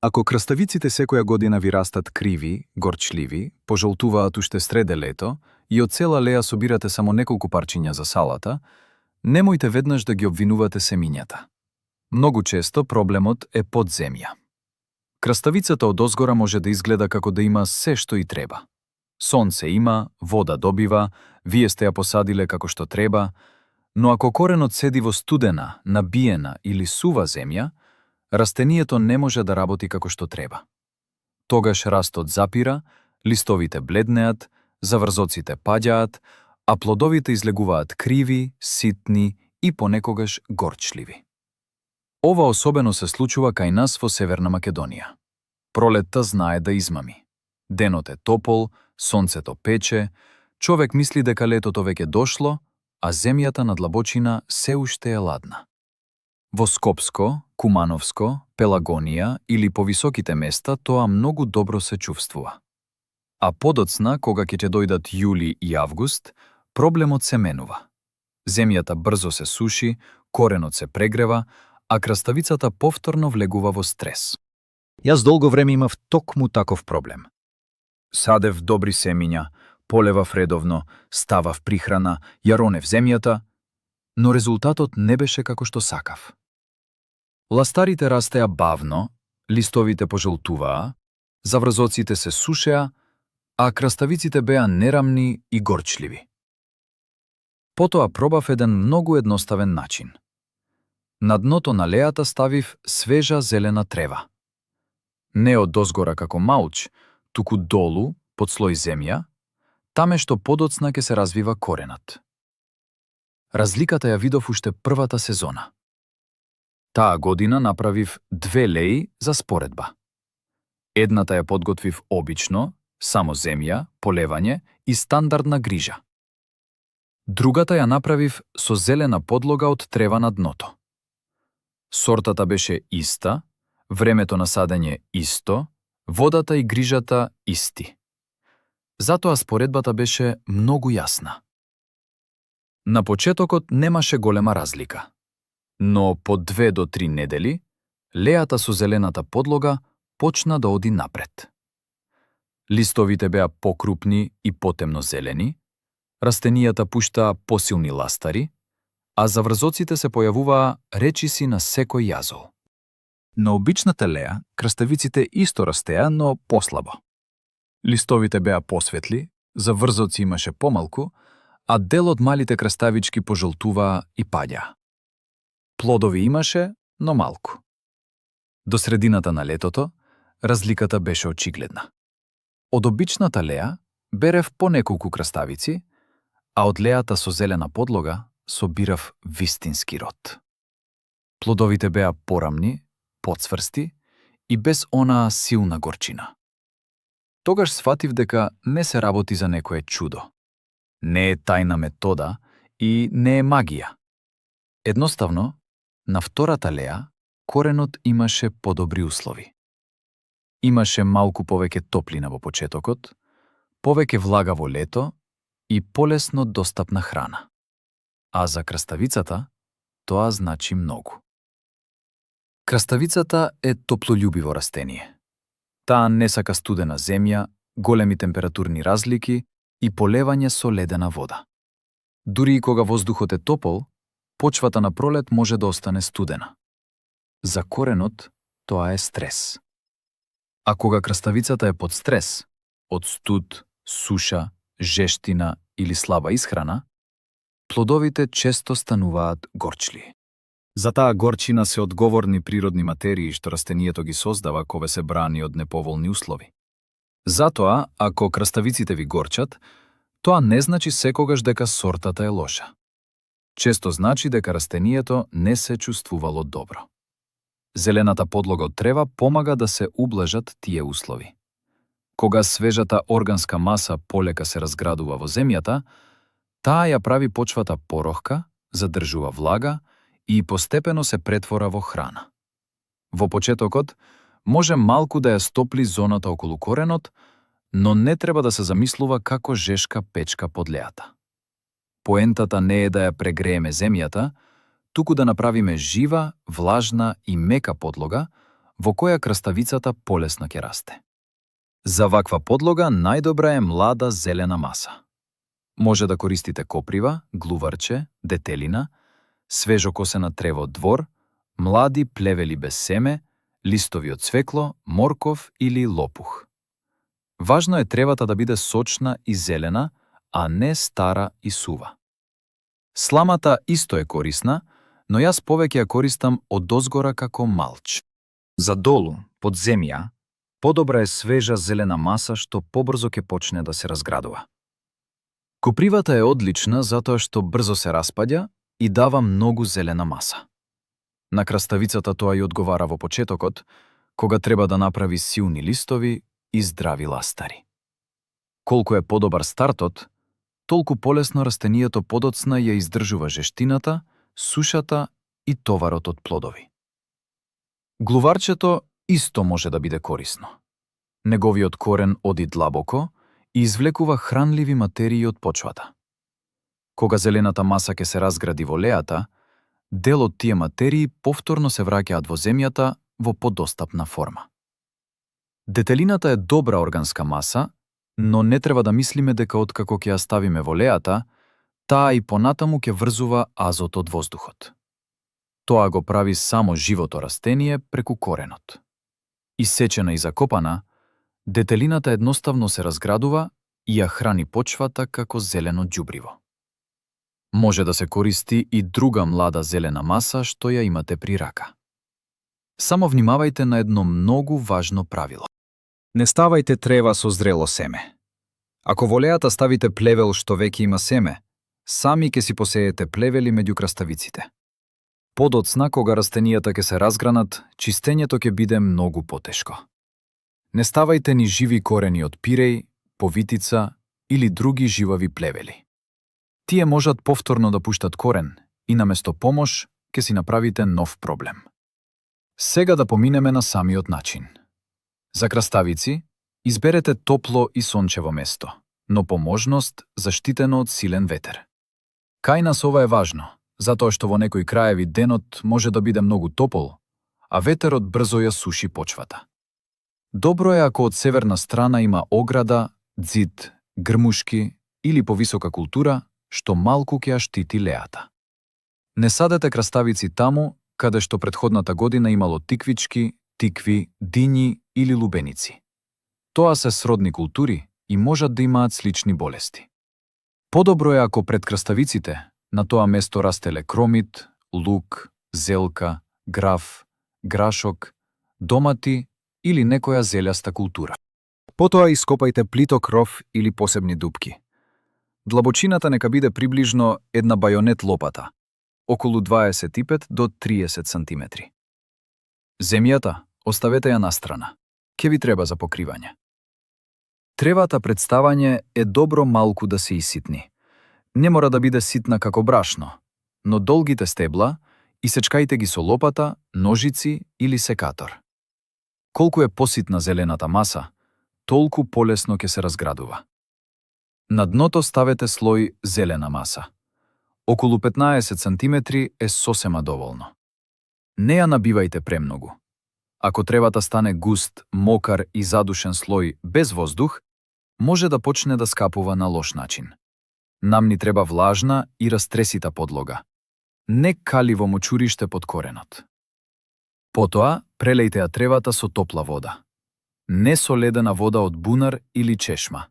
Ако краставиците секоја година ви растат криви, горчливи, пожолтуваат уште среде лето и од цела леа собирате само неколку парчиња за салата, немојте веднаш да ги обвинувате семињата. Многу често проблемот е под земја. Краставицата од озгора може да изгледа како да има се што и треба. Сонце има, вода добива, вие сте ја посадиле како што треба, но ако коренот седи во студена, набиена или сува земја, растението не може да работи како што треба. Тогаш растот запира, листовите бледнеат, заврзоците паѓаат, а плодовите излегуваат криви, ситни и понекогаш горчливи. Ова особено се случува кај нас во Северна Македонија. Пролетта знае да измами. Денот е топол, сонцето пече, човек мисли дека летото веќе дошло, а земјата на длабочина се уште е ладна. Во Скопско, Кумановско, Пелагонија или по високите места тоа многу добро се чувствува. А подоцна, кога ќе дојдат јули и август, проблемот се менува. Земјата брзо се суши, коренот се прегрева, а краставицата повторно влегува во стрес. Јас долго време имав токму таков проблем. Садев добри семиња, полевав редовно, ставав прихрана, ја ронев земјата, но резултатот не беше како што сакав. Ластарите растеа бавно, листовите пожолтуваа, заврзоците се сушеа, а краставиците беа нерамни и горчливи. Потоа пробав еден многу едноставен начин. На дното на лејата ставив свежа зелена трева. Не од дозгора како мауч, туку долу, под слој земја, таме што подоцна ќе се развива коренот. Разликата ја видов уште првата сезона. Таа година направив 2 леи за споредба. Едната ја подготвив обично, само земја, полевање и стандардна грижа. Другата ја направив со зелена подлога од трева на дното. Сортата беше иста, времето на садење исто, водата и грижата исти. Затоа споредбата беше многу јасна. На почетокот немаше голема разлика, но по 2 до 3 недели, лејата со зелената подлога почна да оди напред. Листовите беа покрупни и потемно зелени, растенијата пуштаа посилни ластари, а заврзоците се појавуваа речиси на секој јазол. На обичната леја, краставиците исто растеа, но послабо. Листовите беа посветли, заврзоци имаше помалку, а дел од малите краставички пожолтуваа и паѓаа. Плодови имаше, но малку. До средината на летото, разликата беше очигледна. Од обичната леја берев по неколку краставици, а од лејата со зелена подлога собирав вистински род. Плодовите беа порамни, поцврсти и без онаа силна горчина. Тогаш сфатив дека не се работи за некое чудо. Не е тајна метода и не е магија. Едноставно, на втората леја, коренот имаше подобри услови. Имаше малку повеќе топлина во почетокот, повеќе влага во лето и полесно достапна храна. А за краставицата, тоа значи многу. Краставицата е топлолюбиво растение. Таа не сака студена земја, големи температурни разлики и полевање со ледена вода. Дури и кога воздухот е топол, почвата на пролет може да остане студена. За коренот тоа е стрес. А кога краставицата е под стрес, од студ, суша, жештина или слаба исхрана, плодовите често стануваат горчли. За таа горчина се одговорни природни материи што растението ги создава кога се брани од неповолни услови. Затоа, ако краставиците ви горчат, тоа не значи секогаш дека сортата е лоша. Често значи дека растението не се чувствувало добро. Зелената подлога од трева помага да се ублажат тие услови. Кога свежата органска маса полека се разградува во земјата, таа ја прави почвата порохка, задржува влага и постепено се претвора во храна. Во почетокот, може малку да ја стопли зоната околу коренот, но не треба да се замислува како жешка печка под лејата. Поентата не е да ја прегрееме земјата, туку да направиме жива, влажна и мека подлога, во која краставицата полесно ќе расте. За ваква подлога најдобра е млада зелена маса. Може да користите коприва, глуварче, детелина, свежо косена трева од двор, млади плевели без семе, листови од цвекло, морков или лопух. Важно е тревата да биде сочна и зелена, а не стара и сува. Сламата исто е корисна, но јас повеќе ја користам одозгора како малч. За долу, под земја, подобра е свежа зелена маса што побрзо ќе почне да се разградува. Копривата е одлична затоа што брзо се распаѓа и дава многу зелена маса. На краставицата тоа ја одговара во почетокот, кога треба да направи силни листови и здрави ластари. Колку е подобар стартот, толку полесно растенијето подоцна ја издржува жештината, сушата и товарот од плодови. Глуварчето исто може да биде корисно. Неговиот корен оди длабоко и извлекува хранливи материи од почвата. Кога зелената маса ќе се разгради во лејата, дел од тие материи повторно се враќаат во земјата во подостапна форма. Детелината е добра органска маса, но не треба да мислиме дека откако ќе ја ставиме во лејата, таа и понатаму ќе врзува азот од воздухот. Тоа го прави само живото растение преку коренот. Исечена и закопана, детелината едноставно се разградува и ја храни почвата како зелено ѓубриво. Може да се користи и друга млада зелена маса што ја имате при рака. Само внимавајте на едно многу важно правило. Не ставајте трева со зрело семе. Ако во лејата ставите плевел што веќе има семе, сами ќе си посеете плевели меѓу краставиците. Подоцна, кога растенијата ќе се разгранат, чистењето ќе биде многу потешко. Не ставајте ни живи корени од пиреј, повитица или други живави плевели. Тие можат повторно да пуштат корен и наместо помош ќе си направите нов проблем. Сега да поминеме на самиот начин. За краставици, изберете топло и сончево место, но по можност заштитено од силен ветер. Кај нас ова е важно, затоа што во некои краеви денот може да биде многу топол, а ветерот брзо ја суши почвата. Добро е ако од северна страна има ограда, ѕид, грмушки или повисока култура, што малку ќе ја штити лејата. Не садете краставици таму, каде што претходната година имало тиквички, тикви, дињи или лубеници. Тоа се сродни култури и можат да имаат слични болести. Подобро е ако пред краставиците на тоа место растеле кромит, лук, зелка, граф, грашок, домати или некоја зелјаста култура. Потоа ископајте плиток ров или посебни дупки. Длабочината нека биде приближно една бајонет лопата, околу 25 до 30 сантиметри. Земјата оставете ја настрана. Ке ви треба за покривање. Тревата пред ставање е добро малку да се иситни. Не мора да биде ситна како брашно, но долгите стебла исечкајте ги со лопата, ножици или секатор. Колку е поситна зелената маса, толку полесно ќе се разградува. На дното ставете слој зелена маса. Околу 15 сантиметри е сосема доволно. Не ја набивајте премногу. Ако тревата стане густ, мокар и задушен слој без воздух, може да почне да скапува на лош начин. Нам ни треба влажна и растресита подлога. Не каливо мочуриште под коренот. Потоа, прелејте ја тревата со топла вода. Не со ледена вода од бунар или чешма.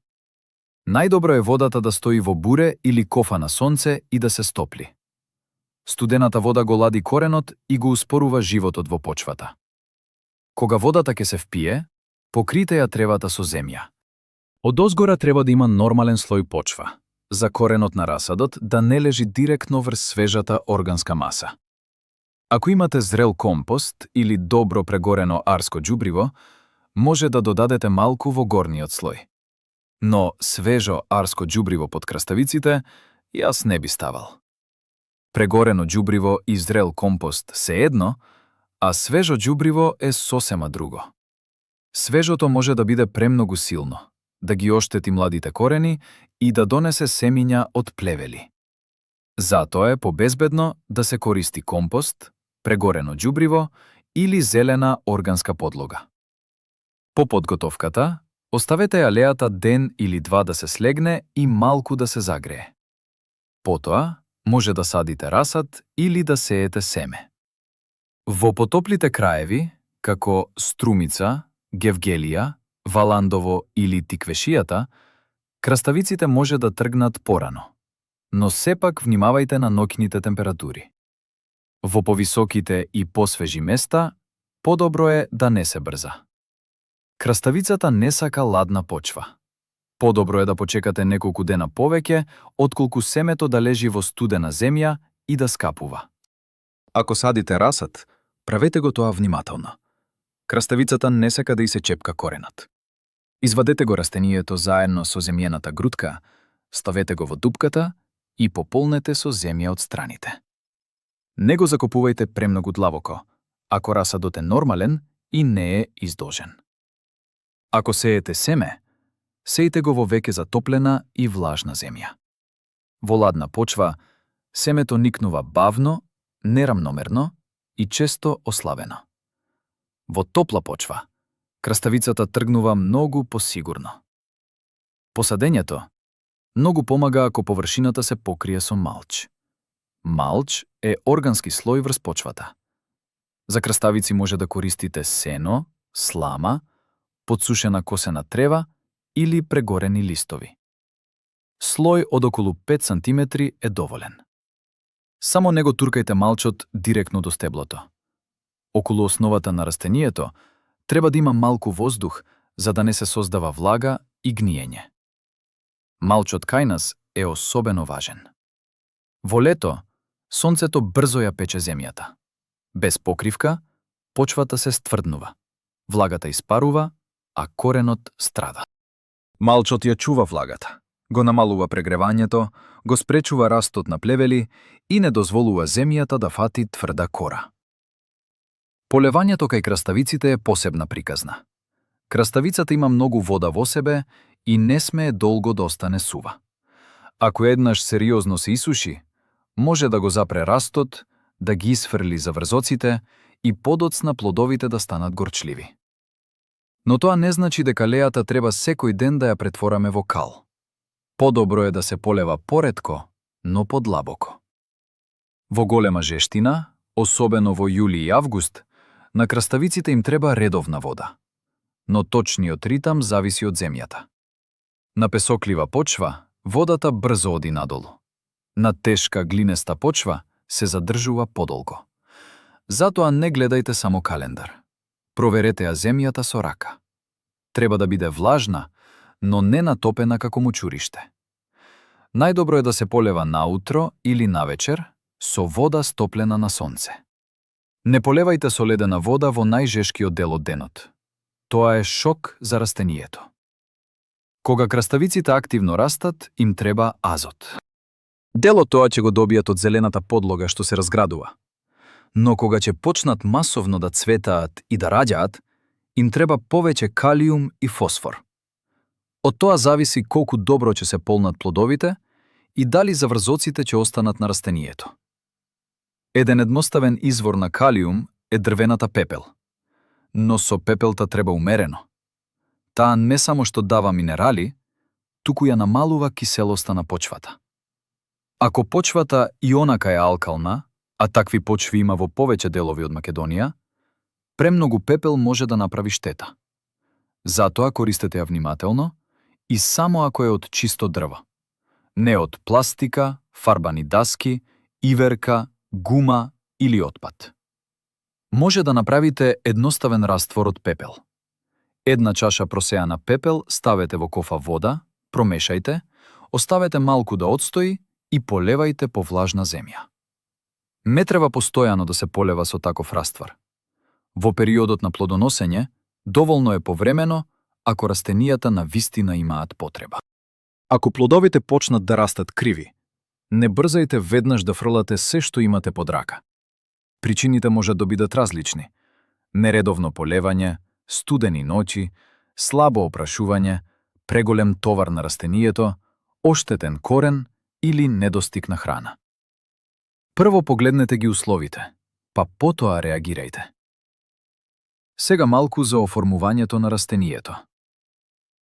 Најдобро е водата да стои во буре или кофа на сонце и да се стопли. Студената вода го лади коренот и го успорува животот во почвата. Кога водата ќе се впие, покрите ја тревата со земја. Одозгора треба да има нормален слој почва, за коренот на расадот да не лежи директно врз свежата органска маса. Ако имате зрел компост или добро прегорено арско ѓубриво, може да додадете малку во горниот слој. Но свежо арско ѓубриво под краставиците јас не би ставал. Прегорено ѓубриво и зрел компост се едно, а свежо ѓубриво е сосема друго. Свежото може да биде премногу силно, да ги оштети младите корени и да донесе семиња од плевели. Затоа е побезбедно да се користи компост, прегорено ѓубриво или зелена органска подлога. По подготовката, оставете алејата ден или два да се слегне и малку да се загрее. Потоа, може да садите расад или да сеете семе. Во потоплите краеви, како Струмица, Гевгелија, Валандово или Тиквешијата, краставиците може да тргнат порано, но сепак внимавајте на ноќните температури. Во повисоките и посвежи места, подобро е да не се брза. Краставицата не сака ладна почва. Подобро е да почекате неколку дена повеќе, отколку семето да лежи во студена земја и да скапува. Ако садите расад, правете го тоа внимателно. Краставицата не сака да и се чепка коренот. Извадете го растението заедно со земјената грудка, ставете го во дупката и пополнете со земја од страните. Не го закопувајте премногу длабоко, ако расадот е нормален и не е издолжен. Ако сеете семе, сејте го во веќе затоплена и влажна земја. Во ладна почва, семето никнува бавно, нерамномерно и често ослабено. Во топла почва, краставицата тргнува многу посигурно. Посадењето многу помага ако површината се покрие со малч. Малч е органски слој врз почвата. За краставици може да користите сено, слама, подсушена косена трева или прегорени листови. Слој од околу 5 см е доволен. Само не го туркајте малчот директно до стеблото. Околу основата на растението треба да има малку воздух за да не се создава влага и гниење. Малчот кај нас е особено важен. Во лето, сонцето брзо ја пече земјата. Без покривка, почвата се стврднува, влагата испарува, а коренот страда. Малчот ја чува влагата, го намалува прегревањето, го спречува растот на плевели и не дозволува земјата да фати тврда кора. Полевањето кај краставиците е посебна приказна. Краставицата има многу вода во себе и не смее долго да остане сува. Ако еднаш сериозно се исуши, може да го запре растот, да ги исфрли заврзоците и подоцна плодовите да станат горчливи. Но тоа не значи дека лејата треба секој ден да ја претвораме во кал. Подобро е да се полева поретко, но подлабоко. Во голема жештина, особено во јули и август, на краставиците им треба редовна вода. Но точниот ритам зависи од земјата. На песоклива почва, водата брзо оди надолу. На тешка глинеста почва се задржува подолго. Затоа не гледајте само календар. Проверете ја земјата со рака. Треба да биде влажна, но не натопена како мочуриште. Најдобро е да се полева наутро или навечер со вода стоплена на сонце. Не полевајте со ледена вода во најжешкиот дел од денот. Тоа е шок за растението. Кога краставиците активно растат, им треба азот. Дело тоа ќе го добијат од зелената подлога што се разградува. Но кога ќе почнат масовно да цветаат и да раѓаат, им треба повеќе калиум и фосфор. Од тоа зависи колку добро ќе се полнат плодовите и дали заврзоците ќе останат на растението. Еден едноставен извор на калиум е дрвената пепел. Но со пепелта треба умерено. Таа не само што дава минерали, туку ја намалува киселоста на почвата. Ако почвата и онака е алкална, а такви почви има во повеќе делови од Македонија, премногу пепел може да направи штета. Затоа користете ја внимателно и само ако е од чисто дрво. Не од пластика, фарбани даски, иверка, гума или отпад. Може да направите едноставен раствор од пепел. Една чаша просејана пепел ставете во кофа вода, промешајте, оставете малку да одстои и полевајте по влажна земја. Не треба постојано да се полева со таков раствор. Во периодот на плодоносење, доволно е повремено ако растенијата на вистина имаат потреба. Ако плодовите почнат да растат криви, не брзајте веднаш да фрлате се што имате под рака. Причините можат да бидат различни. Нередовно полевање, студени ноќи, слабо опрашување, преголем товар на растението, оштетен корен или недостиг на храна. Прво погледнете ги условите, па потоа реагирајте. Сега малку за оформувањето на растението.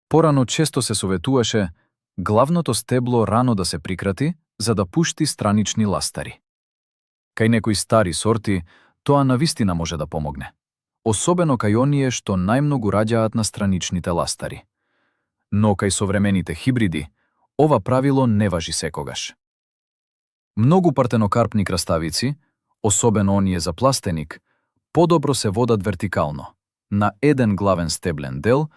Порано често се советуваше главното стебло рано да се прикрати, за да пушти странични ластари. Кај некои стари сорти, тоа навистина може да помогне. Особено кај оние што најмногу раѓаат на страничните ластари. Но кај современите хибриди, ова правило не важи секогаш. Многу партенокарпни краставици, особено оние за пластеник, подобро се водат вертикално, на еден главен стеблен дел,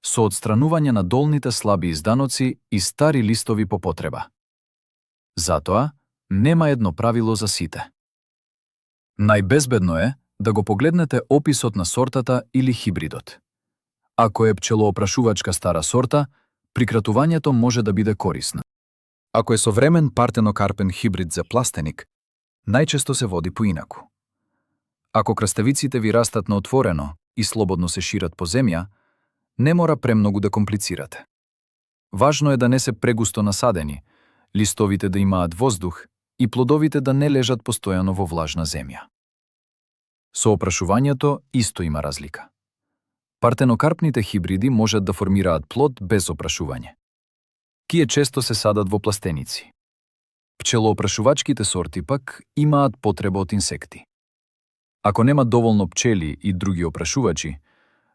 со отстранување на долните слаби изданоци и стари листови по потреба. Затоа, нема едно правило за сите. Најбезбедно е да го погледнете описот на сортата или хибридот. Ако е пчелоопрашувачка стара сорта, прикратувањето може да биде корисно. Ако е современ партенокарпен хибрид за пластеник, најчесто се води поинаку. Ако краставиците ви растат на отворено и слободно се шират по земја, не мора премногу да комплицирате. Важно е да не се прегусто насадени, листовите да имаат воздух и плодовите да не лежат постојано во влажна земја. Со опрашувањето исто има разлика. Партенокарпните хибриди можат да формираат плод без опрашување. Кие често се садат во пластеници. Пчелоопрашувачките сорти пак имаат потреба од инсекти. Ако нема доволно пчели и други опрашувачи,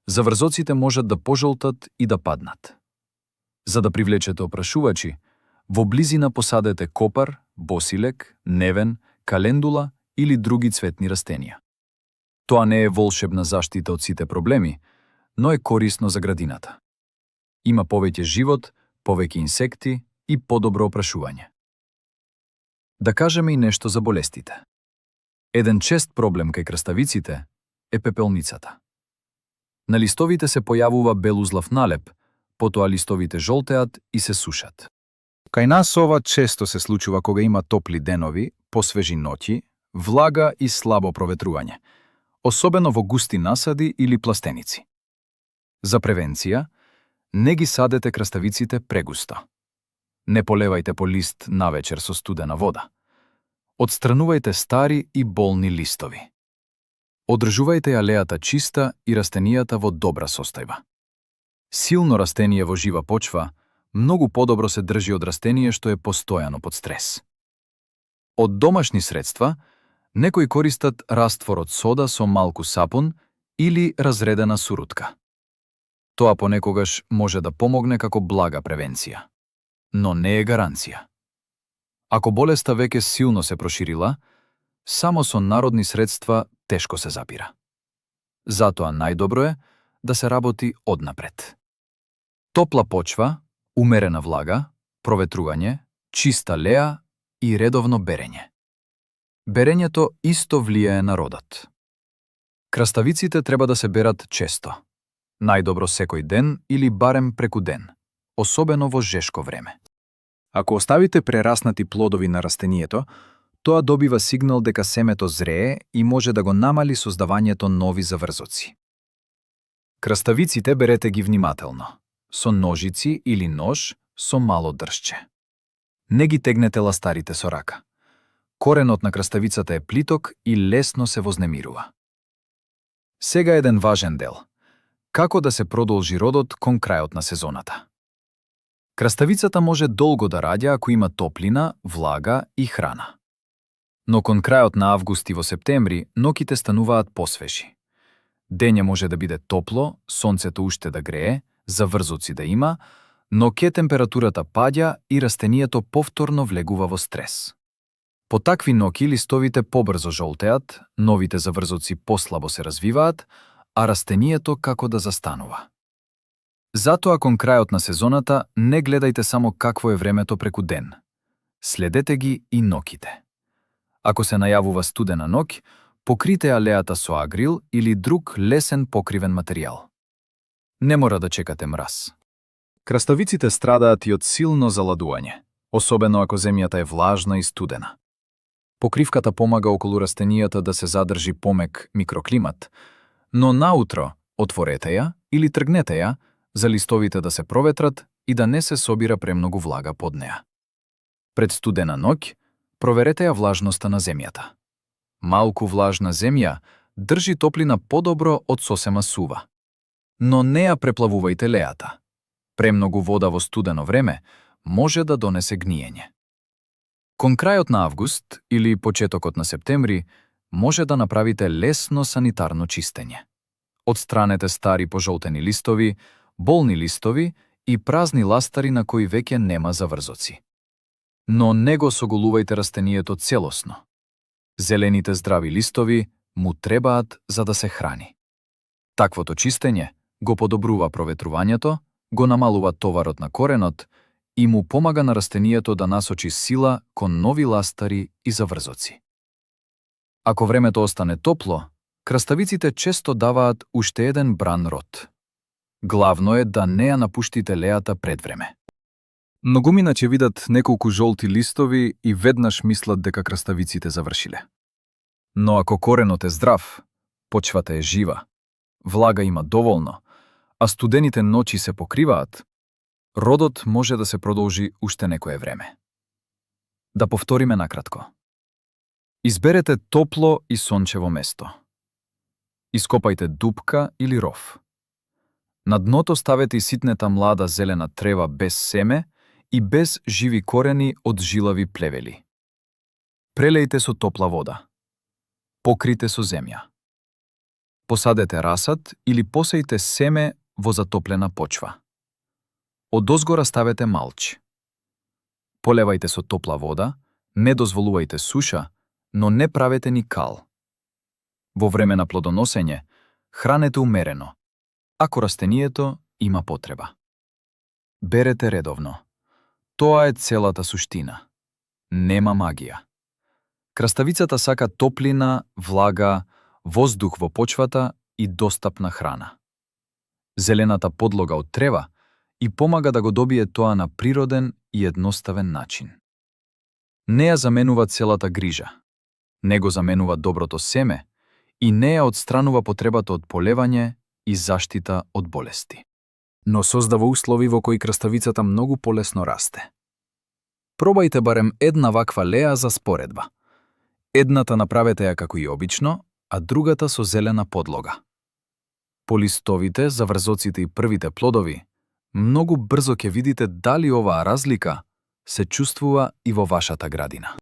заврзоците можат да пожолтат и да паднат. За да привлечете опрашувачи, во близина посадете копар, босилек, невен, календула или други цветни растенија. Тоа не е волшебна заштита од сите проблеми, но е корисно за градината. Има повеќе живот, повеќе инсекти и подобро опрашување. Да кажеме и нешто за болестите. Еден чест проблем кај краставиците е пепелницата. На листовите се појавува белузлав налеп, потоа листовите жолтеат и се сушат. Кај нас ова често се случува кога има топли денови, посвежи ноќи, влага и слабо проветрување, особено во густи насади или пластеници. За превенција, не ги садете краставиците прегусто. Не поливајте по лист навечер со студена вода. Отстранувајте стари и болни листови. Одржувајте алејата чиста и растенијата во добра состојба. Силно растение во жива почва многу подобро се држи од растение што е постојано под стрес. Од домашни средства, некои користат раствор од сода со малку сапун или разредена сурутка. Тоа понекогаш може да помогне како блага превенција, но не е гаранција. Ако болеста веќе силно се проширила, само со народни средства тешко се запира. Затоа најдобро е да се работи однапред. Топла почва, умерена влага, проветрување, чиста леа и редовно берење. Берењето исто влијае на родот. Краставиците треба да се берат често. Најдобро секој ден или барем преку ден, особено во жешко време. Ако оставите прераснати плодови на растението, тоа добива сигнал дека семето зрее и може да го намали создавањето нови заврзоци. Краставиците берете ги внимателно, со ножици или нож со мало држче. Не ги тегнете ластарите со рака. Коренот на краставицата е плиток и лесно се вознемирува. Сега еден важен дел. Како да се продолжи родот кон крајот на сезоната. Краставицата може долго да раѓа ако има топлина, влага и храна. Но кон крајот на август и во септември ноќите стануваат посвежи. Дење може да биде топло, сонцето уште да грее, заврзоци да има, но ке температурата паѓа и растението повторно влегува во стрес. По такви ноќи листовите побрзо жолтеат, новите заврзоци послабо се развиваат, а растението како да застанува. Затоа кон крајот на сезоната не гледајте само какво е времето преку ден. Следете ги и ноќите. Ако се најавува студена ноќ, покрите алејата со агрил или друг лесен покривен материјал. Не мора да чекате мраз. Краставиците страдаат и од силно заладување, особено ако земјата е влажна и студена. Покривката помага околу растенијата да се задржи помек микроклимат, но наутро отворете ја или тргнете ја за листовите да се проветрат и да не се собира премногу влага под неа. Пред студена ноќ, проверете ја влажноста на земјата. Малку влажна земја држи топлина подобро од сосема сува. Но не ја преплавувајте лејата. Премногу вода во студено време може да донесе гниење. Кон крајот на август или почетокот на септември може да направите лесно санитарно чистење. Отстранете стари пожолтени листови, болни листови и празни ластари на кои веќе нема заврзоци. Но не го соголувајте растението целосно. Зелените здрави листови му требаат за да се храни. Таквото чистење го подобрува проветрувањето, го намалува товарот на коренот и му помага на растението да насочи сила кон нови ластари и заврзоци. Ако времето остане топло, краставиците често даваат уште еден бран род. Главно е да не ја напуштите лејата пред време. Многумина ќе видат неколку жолти листови и веднаш мислат дека краставиците завршиле. Но ако коренот е здрав, почвата е жива, влага има доволно, а студените ноќи се покриваат, родот може да се продолжи уште некое време. Да повториме накратко. Изберете топло и сончево место. Ископајте дупка или ров. На дното ставете и ситнета млада зелена трева без семе и без живи корени од жилави плевели. Прелејте со топла вода. Покрите со земја. Посадете расад или посејте семе во затоплена почва. Одозгора ставете малч. Полевајте со топла вода, не дозволувајте суша, но не правете ни кал. Во време на плодоносење, хранете умерено, ако растението има потреба. Берете редовно. Тоа е целата суштина. Нема магија. Краставицата сака топлина, влага, воздух во почвата и достапна храна. Зелената подлога од трева и помага да го добие тоа на природен и едноставен начин. Не ја заменува целата грижа, не го заменува доброто семе и не ја отстранува потребата од полевање и заштита од болести. Но создава услови во кои краставицата многу полесно расте. Пробајте барем една ваква леја за споредба. Едната направете ја како и обично, а другата со зелена подлога. По листовите, заврзоците и првите плодови, многу брзо ќе видите дали оваа разлика се чувствува и во вашата градина.